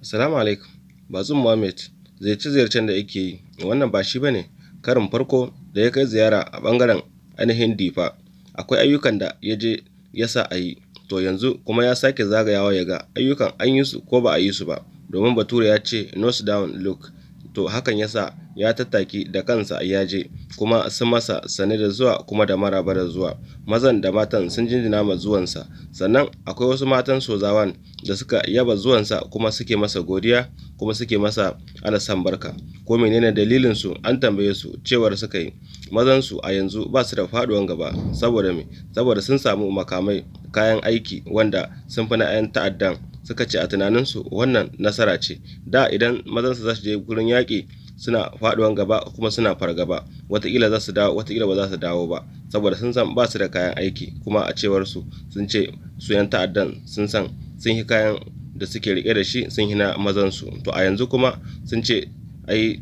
Assalamu alaikum. Bazoum Mohammed ziyarce-ziyarcen da yake yi, wannan ba shi bane karin farko da ya kai ziyara a bangaren ainihin Difa. Akwai ayyukan da ya je ya sa a yi, to yanzu kuma ya sake zagayawa ya ga ayyukan an yi su ko ba a yi su ba, domin Bature ya ce "nose down look". To hakan ya sa ya tattaki da kansa ya je, kuma sun masa sane da zuwa kuma da maraba da zuwa. Mazan da matan sun jinjina ma zuwansa. Sannan akwai wasu matan Sozawan da suka yaba zuwansa kuma suke masa godiya kuma suke masa alasan barka. Ko menene dalilin su? An tambaye su, cewar suka yi mazan su a yanzu ba su da faduwan gaba. Saboda me? Saboda sun samu makamai, kayan aiki wanda sun fi na 'yan ta'addan. Suka ce a tunaninsu wannan nasara ce. Da idan mazan su za su je gurin yaƙi, suna faduwan gaba kuma suna fargaba, watakila za su dawo, watakila ba za su dawo ba, saboda sun san ba su da kayan aiki. Kuma a cewar su, sun ce su 'yan ta'addan sun san sun yi kayan da suke rike da shi sun hina mazan su. To a yanzu kuma sun ce ai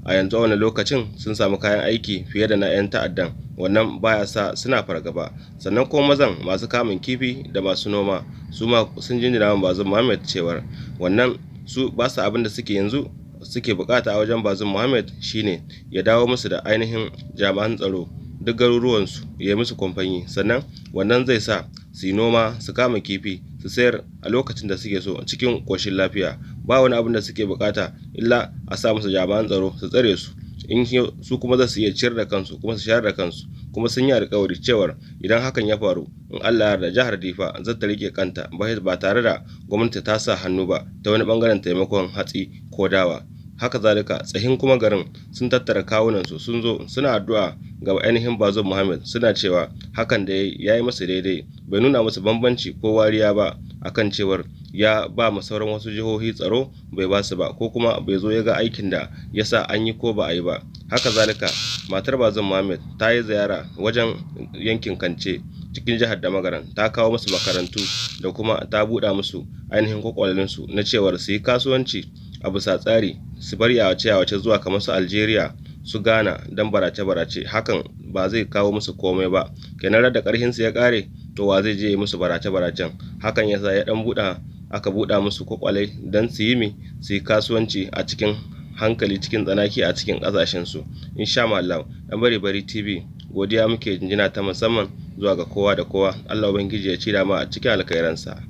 a yanzu a wani lokacin sun samu kayan aiki fiye da na 'yan ta'addan, wannan baya sa suna fargaba. Sannan kuma mazan masu kamun kifi da masu noma su ma sun jinjina wa Bazoum Mohammed, cewar wannan su ba su abin da suke yanzu suke bukata a wajen Bazoum Mohammed shine ya dawo musu da ainihin jami'an tsaro duk garuruwansu, ya yi musu kwamfani. Sannan wannan zai sa su yi noma, su kama kifi, su sayar a lokacin da suke so cikin koshin lafiya. Ba wani abin da suke bukata illa a sa musu jami'an tsaro su tsare su, in su kuma za su iya ciyar da kansu kuma su shayar da kansu. Kuma sun yi alkawari cewar idan hakan ya faru, in Allah ya yarda, jihar Difa za ta rike kanta ba tare da gwamnati ta sa hannu ba ta wani bangaren taimakon hatsi ko dawa. Haka zalika tsahin kuma garin sun tattara kawunansu sun zo suna addu'a ga ainihin Bazoum Mohammed, suna cewa hakan da ya yi musu daidai, bai nuna musu bambanci ko wariya ba akan cewar ya ba ma sauran wasu jihohi tsaro bai ba su ba, ko kuma bai zo ya ga aikin da ya sa an yi ko ba a yi ba. Haka zalika matar Bazoum Mohammed ta yi ziyara wajen yankin Kance cikin jihar Damagaran, ta kawo musu makarantu da kuma ta buɗa musu ainihin kwakwalensu na cewar su yi kasuwanci a bisa tsari, su bar yawace-yawace zuwa kamar su Algeria, su Ghana don barace-barace. Hakan ba zai kawo musu komai ba. Kenan da ƙarhinsu ya ƙare, to wa zai je yi musu barace-baracen? Hakan yasa ya dan buɗa, aka buɗa musu kwakwale don su yi mi su yi kasuwanci a cikin hankali, cikin tsanaki, a cikin ƙasashen su, insha Allah. Dan Bari Bari TV godiya muke, jinjina ta musamman zuwa ga kowa da kowa. Allah ubangiji ya ci da ma a cikin alkhairansa.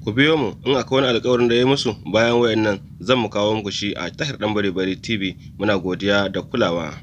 Ku biyo mu, in akwai wani alkawarin da ya musu bayan wayannan, zan mu kawo muku shi a tashar Dan Bari Bari TV. Muna godiya da kulawa.